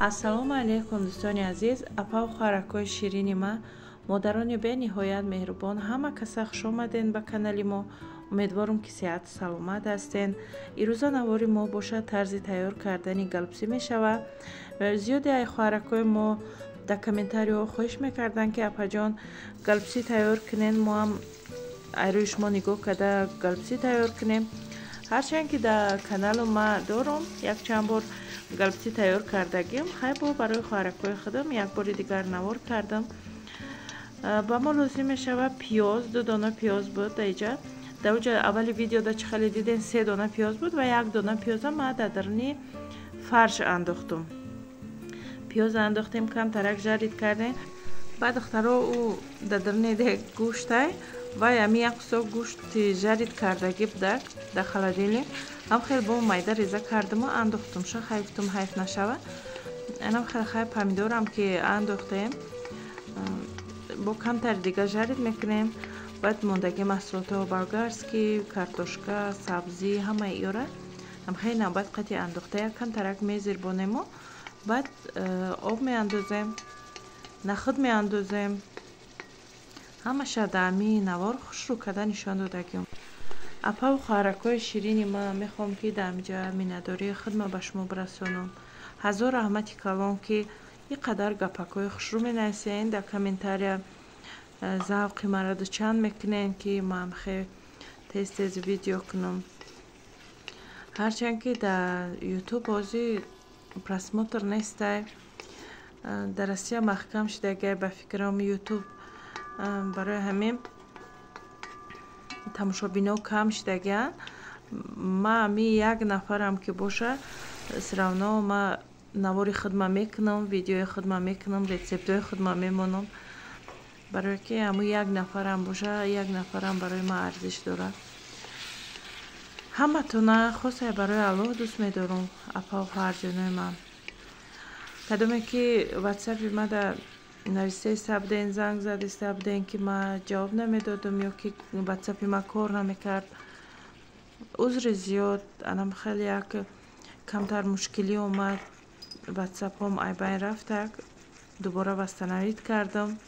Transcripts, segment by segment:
Ассалому алайкум, дӯстони азиз, апаву хоҳаракҳои ширини ман, модарони бениҳоят меҳрубон, ҳама каса хушомаден ба канали мо. Умедворам, ки сеҳату саломат ҳастен. Ирӯза навори мо бошад, тарзи тайёр кардани голубцы мешавад. Зиёде ай хоҳаракҳои мо дар комментариҳо хоҳиш мекарданд, ки апаҷон, голубцы тайёр кунен, мо ҳам айрӯи шумо нигоҳ карда голубцы тайёр кунем. Ҳарчанд ки дар каналу ма дорум, якчанд бор голубцы тайёр кардагим, хай бо барои хоҳаракҳои худам як бори дигар навор кардам. Ба мо лозим мешавад пиёз, ду дона пиёз буд даиҷа. Дар уҷа аввали видеода чӣ хеле диден, се дона пиёз буд ва як дона пиёза ма дар даруни фарш андохтум. Пиёз андохтем, камтарак жарить кардем. Баъд, духтаро, ӯ дар даруни гӯштай вай ами як кусок гӯшти жарить кардагӣ будак дар холодильник, ҳам хеле бо майда реза кардаму андохтумша. Хай, гуфтум, ҳайф нашава. Анам хеле хай помидорам ки андохтем, бо камтари дига жарить мекунем. Баъд мондагӣ маҳсулотҳо, болгарский, картошка, сабзӣ, ҳамаи иёра ҳам хеле навбат қати андохта, як камтарак мезирбонему баъд об меандозем, нахӯд меандозем. Ҳамаша дар ами навор хушрӯ карда нишон додагим. Апаву хоҳаракҳои ширини ман, мехоҳам, ки дар амиҷа миннатдории худма ба шумо бирасонам. Ҳазор раҳмати калон, ки ин қадар гапакҳои хушрӯ менависен дар комментария, завқи маро дучанд мекунен, ки ман хе тез тез видео кунам. Ҳарчанд ки дар Ютуб ҳозир просмотр нестай, дар Россия маҳкам шудагай, ба фикрам, Ютуб, барои ҳамин тамошобино кам шудагианд. Ма ами як нафарам ки боша, всё равно ма навори худма мекунам, видеои худма мекунам, рецептҳои худма мемонам, барое ки ҳамун як нафарам боша, як нафарам барои ман арзиш дорад. Ҳаматона хосае барои Аллоҳ дӯст медорам, апаву хоҳарҷонои ман. Кадоме ки Ватсапи мада нависеста буден, занг задиста буден, ки ман ҷавоб намедодам ё ки Ватсапи ман кор намекард, узри зиёд. Анам хеле як камтар мушкилӣ омад, Ватсапҳом айбайн рафтак, дубора восстановить кардам.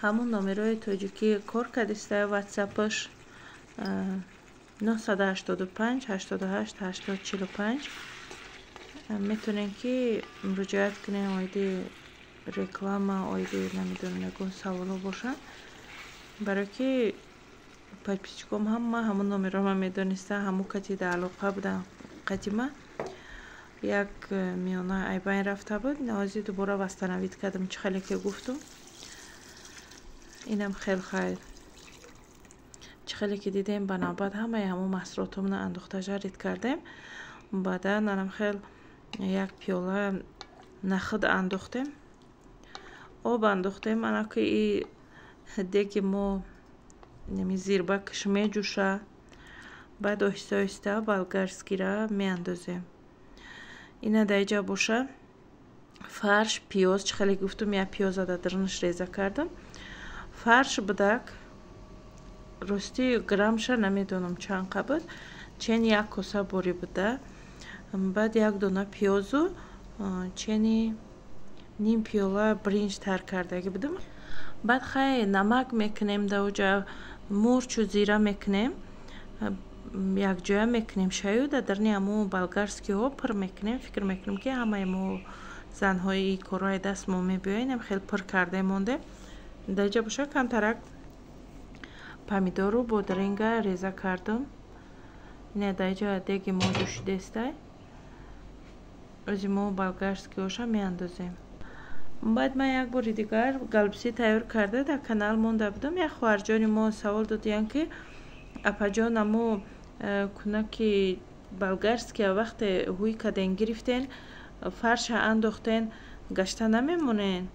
Ҳамун номерои тоҷикӣ кор кардиста, Ватсапаш 985 88 80 45. Метавонем, ки муроҷиат кунем оиди реклама, оиди намедонам, ягон саволҳо бошанд, барое ки подписчиком ҳама ҳамун номеро ман медонистанд, ҳамун кати дар алоқа буданд. Қати ма як миёна айбайн рафта буд, ҳозир дубора восстановить кардам, чӣ хеле ки гуфтум. Инам хел хайр, чӣ хеле ки дидем, ба навбат ҳамаи ҳамун маҳсулотҳомона андохта, жарить кардем. Баъдан анам хел як пиёла нахӯд андохтем, об андохтем. Анаки и деги мо неми зирбакаш меҷӯша, баъд оҳиста оҳиста болгарскийра меандозем. Ина дар иҷа боша фарш, пиёз, чӣ хеле гуфтум, як пиёза дар дарунаш реза кардам. Фарш будак, ростӣ граммша намедонам чанд қа буд, чени як коса борӣ буда. Баъд як дона пиёзу чени ним пиёла бринҷ тар кардагӣ будам. Баъд хай намак мекунем, дар уҷа мурчу зира мекунем, якҷоя мекунем шаю, дар даруни ҳамун болгарскийҳо пур мекунем. Фикр мекунем, ки ҳамаи мо занҳои корҳои даст мо мебиёем, хеле пур карда мондем. Дар иҷа боша камтарак помидору бодринга реза кардам. Ина дар иҷа деги мо ҷӯшидестай, ози мо болгарскийҳоша меандозем. Баъд ман як бори дигар голубцы тайёр карда дар канал монда будам. Як хоҳарҷони мо савол додиянд, ки апаҷон, амо кунаки болгарския вақте ҳуй карден, гирифтен, фарша андохтен, гашта намемонен?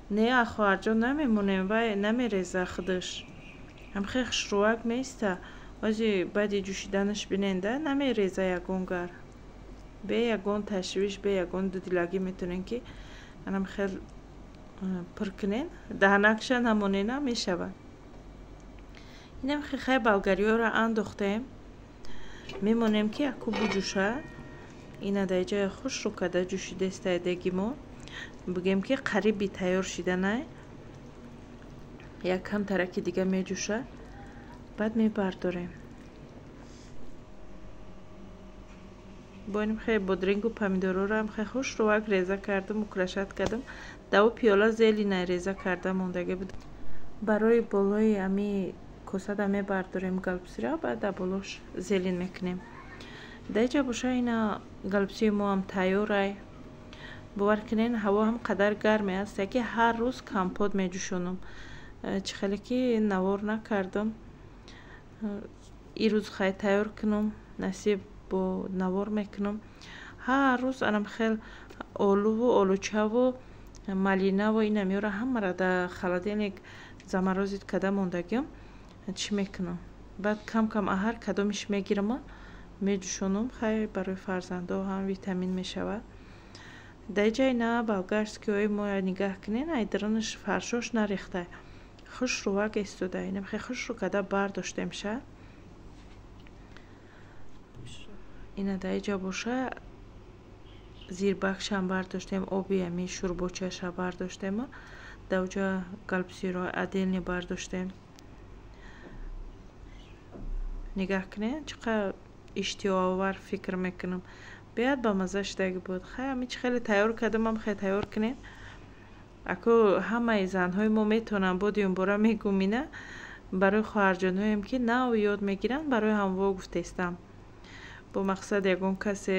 Не, хоҳарҷон, намемонем, вай намереза, худаш ҳамхел хушрӯвак меиста. Ози баъди ҷӯшиданаш биненда, намереза ягон гар, бе ягон ташвиш, бе ягон дудилагӣ метавонем, ки анам хел пур кунен, даҳанакша намонена, мешавад. Инам хай болгариёро андохтем, мемонем, ки яку буҷӯша. Ина дар ҷоя хушрӯ када ҷӯшидестай деги мо. Бигем ки қариби тайёр шиданай. Як кам тараки дига меҷӯша. Баъд мебардорем. Бо инам хеле бодрингу помидорорам хеле хушрӯак реза кардам, украшать кардам. Даву пиёла зелень реза карда мондагӣ буд. Барои болои ами косада мебардорем голубцы ра, баъд дар болош зелень мекунем. Дар инҷа боша ина голубцы и мо ҳам тайёрай. Бовар кунед, ҳаво ҳам қадар гарме аст, ки ҳар рӯз компот меҷӯшонам. Чӣ хеле ки навор накардам. Ирӯз хай тайёр кунам, насиб бо навор мекунам. Ҳар рӯз анам хел олуву олучаву малинаву инамёра ҳамаро дар холодильник заморозить карда мондагиам. Чӣ мекунам? Баъд кам-кам ҳар кадомиш мегирама, меҷӯшонам. Хай барои фарзандо ҳам витамин мешавад. Дар инҷа ина болгарский ҳои мо нигаҳ кунед, ай дарунаш фаршош нарехтай. Хушрӯвак истода. Инам хеле хушрӯ карда бардоштем ша. Ина дар инҷа боша зирбакшам бардоштем, оби ами шӯрбочаша бардоштем. Дар оҷа голубцы ро отдельно бардоштем. Нигаҳ кунед, чӣ қадр иштиҳоовар фикр мекунам. Беҳад бамазза шудагӣ буд. Хай ами чӣ хеле тайёр кардам, ам хеле тайёр кунед. Ако ҳамаи занҳои мо метавонанд, боди бора мегӯм ина барои хоҳарҷонҳоем ки нав ёд мегиранд, барои ҳамво гуфтестам. Бо мақсад ягон касе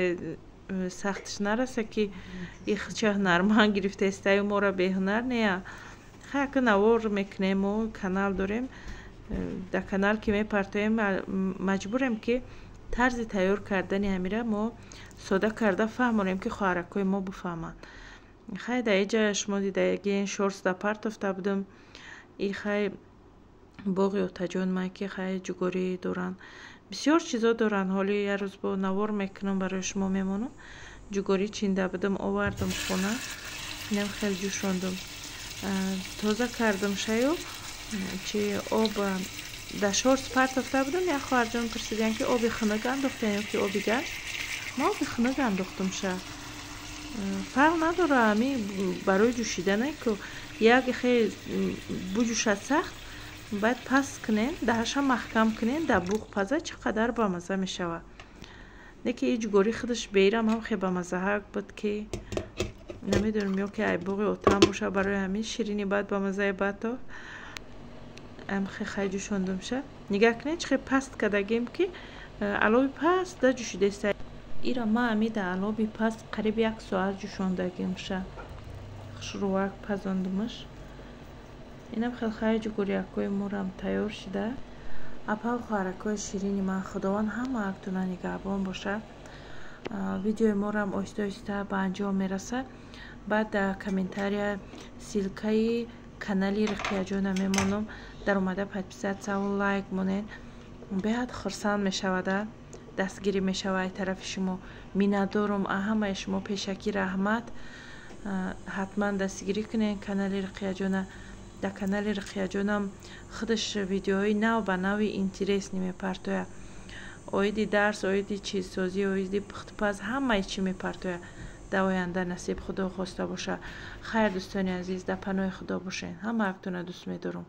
сахтш нараса ки ихча ҳунарманд гирифтаистаю моро беҳунар нея. Хай ака навор мекунем, мо канал дорем. Дар канал ки мепартоем, маҷбурем ки тарзи тайёр кардани ҳамира мо сода карда фаҳмонем, ки хоҳаракҳои мо бифаҳманд. Хай дар инҷа шумо дидагин шортс да партофта будам. И хай боғи отаҷон ман ки хай ҷугорӣ доранд. Бисёр чизо доранд. Ҳоли як рӯз бо навор мекунам, барои шумо мемонам. Ҷугорӣ чинда будам, овардам хона. Инам хеле ҷӯшондум. Тоза кардам шаю чи об дар шортс партофта будам. Як хоҳарҷон пурсиданд, ки оби хунук андохтем ё ки оби гарм. Ман оби хунук андохтам ша. Фарқ надора, ами барои ҷӯшидане ку як хеле буҷӯшад сахт, баъд паст кунед, даҳаша маҳкам кунед, дар буғ паза чӣ қадар бамазза мешавад. Не ки и ҷугорӣ худаш беирам ҳам хеле бамаззаҳак буд, ки намедонам ё ки ай боғи отам боша, барои ҳамин ширини баъд бамаззаи баъд то ам хеле хай ҷӯшондум ша. Нигаҳ кунед, чӣ хеле паст кардагем, ки алови паст да ҷӯшидаиста. Ира ман ами дар алови паст қариб як соат ҷӯшондагим ша. Хушрӯвак пазондумаш. Инам хеле хай ҷугориякҳои морам тайёр шида. Апаву хоҳаракҳои ширини ман, Худованд ҳамаактона нигаҳбон бошад. Видеои морам оҳиста оҳиста ба анҷом мерасад. Баъд дар комментария ссылка и канали Руқияҷона мемонам. Даромада подписаться ву лайк монед. Беҳад хурсанд мешавада, дастгирӣ мешава ай тарафи шумо. Миннатдорум ҳамаи шумо, пешакӣ раҳмат. Ҳатман дастгирӣ кунед канали Руқияҷона. Дар канали Руқияҷонам худаш видеоҳои нав ба нави интересный мепартояд. Оиди дарс, оиди чизсозӣ, оиди пухтупаз, ҳамаи чӣ мепартояд. Дар оянда насиб Худо хоста боша. Хайр, дӯстони азиз, дар паноҳи Худо бошед. Ҳамаактона дӯст медорам.